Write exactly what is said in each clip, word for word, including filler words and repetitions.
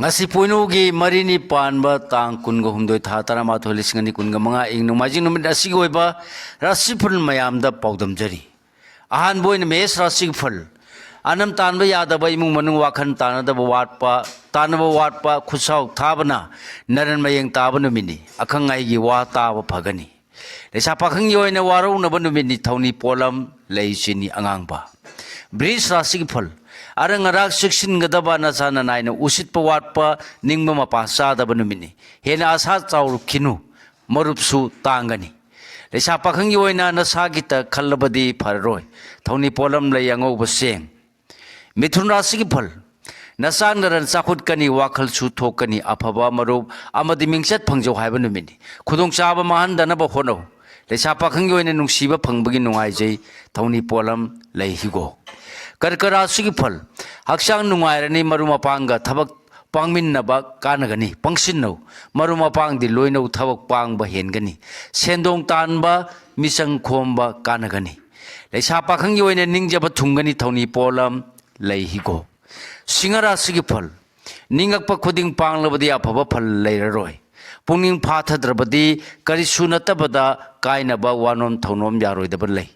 ꯉꯁꯤ ꯄꯣꯏꯅꯨꯒꯤ ꯃꯔꯤꯅꯤ ꯄꯥꯟꯕ ꯇꯥꯡ ꯀꯨꯟꯒ ꯍꯨꯝꯗꯣꯏ, ꯊꯥ ꯇꯔꯥꯃꯥꯊꯣꯏ, ꯂꯤꯁꯤꯡ ꯑꯅꯤ ꯀꯨꯟꯒ ꯃꯉꯥ, ꯏꯪ ꯅꯣꯡꯃꯥꯏꯖꯤꯡ ꯅꯨꯃꯤꯠ ꯑꯁꯤꯒꯤ ꯑꯣꯏꯕ ꯔꯥꯁꯤꯐꯜ ꯃꯌꯥꯝꯗ ꯄꯥꯎꯗꯝꯖꯔꯤ꯫ ꯑꯍꯥꯟꯕ ꯑꯣꯏꯅ ꯃꯦꯁ ꯔꯥꯁꯤꯒꯤ ꯐꯜ꯫ ꯑꯅꯝ ꯇꯥꯟꯕ ꯌꯥꯗꯕ, ꯏꯃꯨꯡ ꯃꯅꯨꯡ ꯋꯥꯈꯜ ꯇꯥꯟꯅꯗꯕ ꯋꯥꯠꯄ, ꯇꯥꯟꯅꯕ ꯋꯥꯠꯄ, ꯈꯨꯠꯁꯥꯎ ꯊꯥꯕꯅ ꯅꯔꯟ ꯃꯌꯦꯡ ꯇꯥꯕ ꯅꯨꯃꯤꯠꯅꯤ꯫ ꯑꯈꯪ ꯑꯍꯩꯒꯤ ꯋꯥ ꯇꯥꯕ ꯐꯒꯅꯤ꯫ ꯂꯩꯁꯥ ꯄꯥꯈꯪꯒꯤ ꯑꯣꯏꯅ ꯋꯥꯔꯧꯅꯕ ꯅꯨꯃꯤꯠꯅꯤ꯫ ꯊꯧꯅꯤ ꯄꯣꯠꯂꯝ, ꯂꯩ ꯆꯤꯅꯤ ꯑꯉꯥꯡꯕ꯫ ꯕ꯭ꯔꯤꯖ ꯔꯥꯁꯤꯒꯤ ꯐꯜ꯫ ꯑꯔꯪ ꯑꯔꯥꯛ ꯆꯦꯛꯁꯤꯟꯒꯗꯕ, ꯅꯆꯥ ꯅꯅꯥꯏꯅ ꯎꯁꯤꯠꯄ ꯋꯥꯠꯄ, ꯅꯤꯡꯕ ꯃꯄꯥ ꯆꯥꯗꯕ ꯅꯨꯃꯤꯠꯅꯤ꯫ ꯍꯦꯟꯅ ꯑꯁꯥ ꯆꯥꯎꯔꯛꯈꯤꯅꯨ, ꯃꯔꯨꯞꯁꯨ ꯇꯥꯡꯒꯅꯤ꯫ ꯂꯩꯁꯥ ꯄꯥꯈꯪꯒꯤ ꯑꯣꯏꯅ ꯅꯁꯥꯒꯤꯇ ꯈꯜꯂꯕꯗꯤ ꯐꯔꯔꯣꯏ꯫ ꯊꯧꯅꯤ ꯄꯣꯠꯂꯝ, ꯂꯩ ꯑꯉꯧꯕ ꯆꯦꯡ꯫ ꯃꯤꯊꯨꯟ ꯔꯥꯁꯤꯒꯤ ꯐꯜ꯫ ꯅꯆꯥꯡ ꯅꯔꯟ ꯆꯥꯎꯈꯠꯀꯅꯤ, ꯋꯥꯈꯜꯁꯨ ꯊꯣꯛꯀꯅꯤ, ꯑꯐꯕ ꯃꯔꯨꯞ ꯑꯃꯗꯤ ꯃꯤꯡꯆꯠ ꯐꯪꯖꯧ ꯍꯥꯏꯕ ꯅꯨꯃꯤꯠꯅꯤ꯫ ꯈꯨꯗꯣꯡꯆꯥꯕ ꯃꯥꯡꯍꯟꯗꯅꯕ ꯍꯣꯠꯅꯧ꯫ ꯂꯩꯁꯥ ꯄꯥꯈꯪꯒꯤ ꯑꯣꯏꯅ ꯅꯨꯡꯁꯤꯕ ꯐꯪꯕꯒꯤ ꯅꯨꯡꯉꯥꯏꯖꯩ꯫ ꯊꯧꯅꯤ ꯄꯣꯠꯂꯝ, ꯂꯩ ꯍꯤꯒꯣꯛ꯫ ꯀꯔꯀ ꯔꯥꯁꯤꯒꯤ ꯐꯜ꯫ ꯍꯛꯆꯥꯡ ꯅꯨꯡꯉꯥꯏꯔꯅꯤ, ꯃꯔꯨꯞ ꯃꯄꯥꯡꯒ ꯊꯕꯛ ꯄꯥꯡꯃꯤꯟꯅꯕ ꯀꯥꯟꯅꯒꯅꯤ꯫ ꯄꯪꯁꯤꯟꯅꯧ, ꯃꯔꯨꯞ ꯃꯄꯥꯡꯗꯤ ꯂꯣꯏꯅꯧ, ꯊꯕꯛ ꯄꯥꯡꯕ ꯍꯦꯟꯒꯅꯤ꯫ ꯁꯦꯟꯗꯣꯡ ꯇꯥꯟꯕ, ꯃꯤꯆꯪ ꯈꯣꯝꯕ ꯀꯥꯟꯅꯒꯅꯤ꯫ ꯂꯩꯁꯥ ꯄꯥꯈꯪꯒꯤ ꯑꯣꯏꯅ ꯅꯤꯡꯖꯕ ꯊꯨꯡꯒꯅꯤ꯫ ꯊꯧꯅꯤ ꯄꯣꯠꯂꯝ, ꯂꯩ ꯍꯤꯒꯣꯛ꯫ ꯁꯤꯡꯍ ꯔꯥꯁꯤꯒꯤ ꯐꯜ꯫ ꯅꯤꯡꯉꯛꯄ ꯈꯨꯗꯤꯡ ꯄꯥꯡꯂꯕꯗꯤ ꯑꯐꯕ ꯐꯜ ꯂꯩꯔꯔꯣꯏ꯫ ꯄꯨꯛꯅꯤꯡ ꯐꯥꯊꯗ꯭ꯔꯕꯗꯤ ꯀꯔꯤꯁꯨ ꯅꯠꯇꯕꯗ ꯀꯥꯏꯅꯕ, ꯋꯥꯅꯣꯝ ꯊꯧꯅꯣꯝ ꯌꯥꯔꯣꯏꯗꯕ ꯂꯩ꯫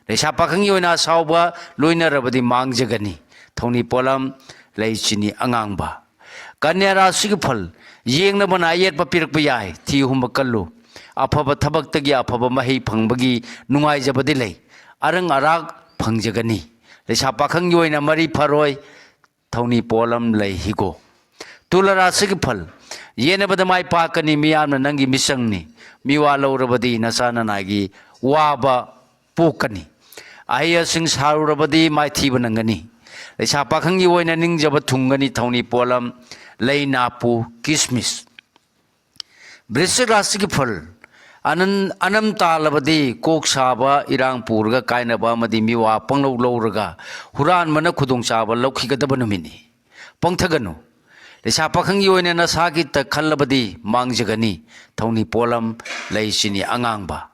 ꯂꯩꯁꯥ ꯄꯥꯈꯪꯒꯤ ꯑꯣꯏꯅ ꯑꯁꯥꯎꯕ ꯂꯣꯏꯅꯔꯕꯗꯤ ꯃꯥꯡꯖꯒꯅꯤ꯫ ꯊꯧꯅꯤ ꯄꯣꯠꯂꯝ, ꯂꯩ ꯆꯤꯅꯤ ꯑꯉꯥꯡꯕ꯫ ꯀꯟꯌꯥ ꯔꯥꯁꯤꯒꯤ ꯐꯜ꯫ ꯌꯦꯡꯅꯕꯅ ꯑꯌꯦꯠꯄ ꯄꯤꯔꯛꯄ ꯌꯥꯏ, ꯊꯤ ꯍꯨꯝꯕ ꯀꯜꯂꯨ꯫ ꯑꯐꯕ ꯊꯕꯛꯇꯒꯤ ꯑꯐꯕ ꯃꯍꯩ ꯐꯪꯕꯒꯤ ꯅꯨꯡꯉꯥꯏꯖꯕꯗꯤ ꯂꯩ꯫ ꯑꯔꯪ ꯑꯔꯥꯛ ꯐꯪꯖꯒꯅꯤ꯫ ꯂꯩꯁꯥ ꯄꯥꯈꯪꯒꯤ ꯑꯣꯏꯅ ꯃꯔꯤ ꯐꯔꯣꯏ꯫ ꯊꯧꯅꯤ ꯄꯣꯠꯂꯝ, ꯂꯩ ꯍꯤꯒꯣꯛ꯫ ꯇꯨꯂꯥ ꯔꯥꯁꯤꯒꯤ ꯐꯜ꯫ ꯌꯦꯟꯅꯕꯗ ꯃꯥꯏ ꯄꯥꯛꯀꯅꯤ, ꯃꯤꯌꯥꯝꯅ ꯅꯪꯒꯤ ꯃꯤꯆꯪꯅꯤ꯫ ꯃꯤꯋꯥ ꯂꯧꯔꯕꯗꯤ ꯅꯆꯥ ꯅꯅꯥꯏꯒꯤ ꯋꯥꯕ ꯄꯣꯛꯀꯅꯤ꯫ ꯑꯍꯩ ꯑꯁꯤꯡ ꯁꯥꯔꯨꯔꯕꯗꯤ ꯃꯥꯏꯊꯤꯕ ꯅꯪꯒꯅꯤ꯫ ꯂꯩꯁꯥ ꯄꯥꯈꯪꯒꯤ ꯑꯣꯏꯅ ꯅꯤꯡꯖꯕ ꯊꯨꯡꯒꯅꯤ꯫ ꯊꯧꯅꯤ ꯄꯣꯠꯂꯝ, ꯂꯩ ꯅꯥꯄꯨ, ꯀꯤꯁꯃꯤꯁ꯫ ꯕ꯭ꯔꯤꯁꯤꯛ ꯔꯥꯁꯤꯒꯤ ꯐꯜ꯫ ꯑꯅꯟ-, ꯑꯅꯝ ꯇꯥꯜꯂꯕꯗꯤ ꯀꯣꯛ ꯁꯥꯕ, ꯏꯔꯥꯡ ꯄꯨꯔꯒ ꯀꯥꯏꯅꯕ ꯑꯃꯗꯤ ꯃꯤꯋꯥ ꯄꯪꯂꯧ ꯂꯧꯔꯒ ꯍꯨꯔꯥꯟꯕꯅ ꯈꯨꯗꯣꯡꯆꯥꯕ ꯂꯧꯈꯤꯒꯗꯕ ꯅꯨꯃꯤꯠꯅꯤ꯫ ꯄꯪꯊꯒꯅꯨ꯫ ꯂꯩꯁꯥ ꯄꯥꯈꯪꯒꯤ ꯑꯣꯏꯅ ꯅꯁꯥꯒꯤꯇ ꯈꯜꯂꯕꯗꯤ ꯃꯥꯡꯖꯒꯅꯤ꯫ ꯊꯧꯅꯤ ꯄꯣꯠꯂꯝ, ꯂꯩ ꯆꯤꯅꯤ ꯑꯉꯥꯡꯕ꯫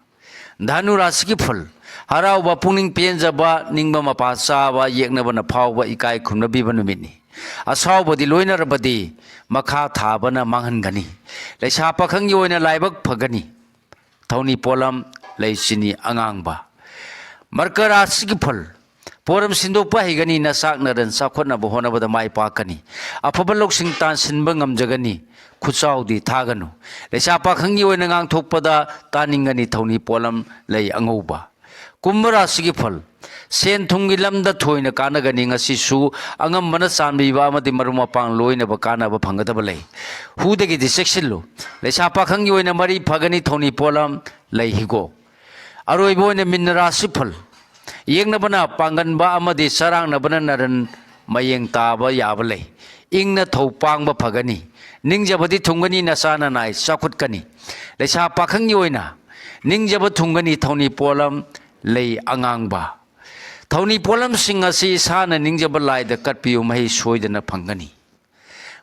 ꯙꯅꯨ ꯔꯥꯁꯤꯒꯤ ꯐꯜ꯫ ꯍꯔꯥꯎꯕ, ꯄꯨꯛꯅꯤꯡ ꯄꯦꯟꯖꯕ, ꯅꯤꯡꯕ ꯃꯄꯥ ꯆꯥꯕ, ꯌꯦꯛꯅꯕꯅ ꯐꯥꯎꯕ ꯏꯀꯥꯏ ꯈꯨꯝꯅꯕꯤꯕ ꯅꯨꯃꯤꯠꯅꯤ꯫ ꯑꯁꯥꯎꯕꯗꯤ ꯂꯣꯏꯅꯔꯕꯗꯤ ꯃꯈꯥ ꯊꯥꯕꯅ ꯃꯥꯡꯍꯟꯒꯅꯤ꯫ ꯂꯩꯁꯥ ꯄꯥꯈꯪꯒꯤ ꯑꯣꯏꯅ ꯂꯥꯏꯕꯛ ꯐꯒꯅꯤ꯫ ꯊꯧꯅꯤ ꯄꯣꯠꯂꯝ ꯂꯩ ꯆꯤꯅꯤ ꯑꯉꯥꯡꯕ꯫ ꯃꯔꯀ ꯔꯥꯁꯤꯒꯤ ꯐꯜ꯫ ꯄꯣꯔꯝ ꯁꯤꯟꯗꯣꯛꯄ ꯍꯩꯒꯅꯤ, ꯅꯆꯥꯛ ꯅꯔꯟ ꯆꯥꯎꯈꯠꯅꯕ ꯍꯣꯠꯅꯕꯗ ꯃꯥꯏ ꯄꯥꯛꯀꯅꯤ꯫ ꯑꯐꯕ ꯂꯧꯁꯤꯡ ꯇꯥꯟꯁꯤꯟꯕ ꯉꯝꯖꯒꯅꯤ, ꯈꯨꯠꯆꯥꯎꯗꯤ ꯊꯥꯒꯅꯨ꯫ ꯂꯩꯁꯥ ꯄꯥꯈꯪꯒꯤ ꯑꯣꯏꯅ ꯉꯥꯡꯊꯣꯛꯄꯗ ꯇꯥꯅꯤꯡꯒꯅꯤ, ꯊꯧꯅꯤ ꯄꯣꯠꯂꯝ ꯂꯩ ꯑꯉꯧꯕ꯫ ꯀꯨꯝꯚ ꯔꯥꯁꯤꯒꯤ ꯐꯜ꯫ ꯁꯦꯟ ꯊꯨꯝꯒꯤ ꯂꯝꯗ ꯊꯣꯏꯅ ꯀꯥꯟꯅꯒꯅꯤ꯫ ꯉꯁꯤꯁꯨ ꯑꯉꯝꯕꯅ ꯆꯥꯟꯕꯤꯕ ꯑꯃꯗꯤ ꯃꯔꯨꯞ ꯃꯄꯥꯡ ꯂꯣꯏꯅꯕ ꯀꯥꯟꯅꯕ ꯐꯪꯒꯗꯕ ꯂꯩ꯫ ꯍꯨꯗꯒꯤꯗꯤ ꯆꯦꯛꯁꯤꯜꯂꯨ꯫ ꯂꯩꯁꯥ ꯄꯥꯈꯪꯒꯤ ꯑꯣꯏꯅ ꯃꯔꯤ ꯐꯒꯅꯤ, ꯊꯧꯅꯤ ꯄꯣꯠꯂꯝ ꯂꯩ ꯍꯤꯒꯣꯛ꯫ ꯑꯔꯣꯏꯕ ꯑꯣꯏꯅ ꯃꯤꯟꯅ ꯔꯥꯁꯤ ꯐꯜ꯫ ꯌꯦꯛꯅꯕꯅ ꯄꯥꯡꯒꯟꯕ ꯑꯃꯗꯤ ꯆꯔꯥꯡꯅꯕꯅ ꯅꯔꯟ ꯃꯌꯦꯡ ꯇꯥꯕ ꯌꯥꯕ ꯂꯩ꯫ ꯏꯪꯅ ꯊꯧ ꯄꯥꯡꯕ ꯐꯒꯅꯤ꯫ ꯅꯤꯡꯖꯕꯗꯤ ꯊꯨꯡꯒꯅꯤ, ꯅꯆꯥ ꯅꯅꯥꯏ ꯆꯥꯎꯈꯠꯀꯅꯤ꯫ ꯂꯩꯁꯥ ꯄꯥꯈꯪꯒꯤ ꯑꯣꯏꯅ ꯅꯤꯡꯖꯕ ꯊꯨꯡꯒꯅꯤ, ꯊꯧꯅꯤ ꯄꯣꯠꯂꯝ ꯂꯩ ꯑꯉꯥꯡꯕ꯫ ꯊꯧꯅꯤ ꯄꯣꯠꯂꯝꯁꯤꯡ ꯑꯁꯤ ꯏꯁꯥꯅ ꯅꯤꯡꯖꯕ ꯂꯥꯏꯗ ꯀꯠꯄꯤꯌꯨ, ꯃꯍꯩ ꯁꯣꯏꯗꯅ ꯐꯪꯒꯅꯤ꯫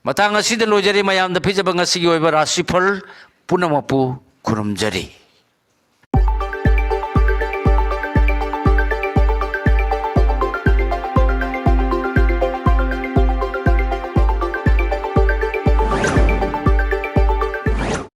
ꯃꯇꯥꯡ ꯑꯁꯤꯗ ꯂꯣꯏꯖꯔꯦ꯫ ꯃꯌꯥꯝꯗ ꯄꯤꯖꯕ ꯉꯁꯤꯒꯤ ꯑꯣꯏꯕ ꯔꯥꯁꯤꯐꯜ ꯄꯨꯝꯅꯃꯛꯄꯨ ꯈꯨꯔꯨꯝꯖꯔꯤ꯫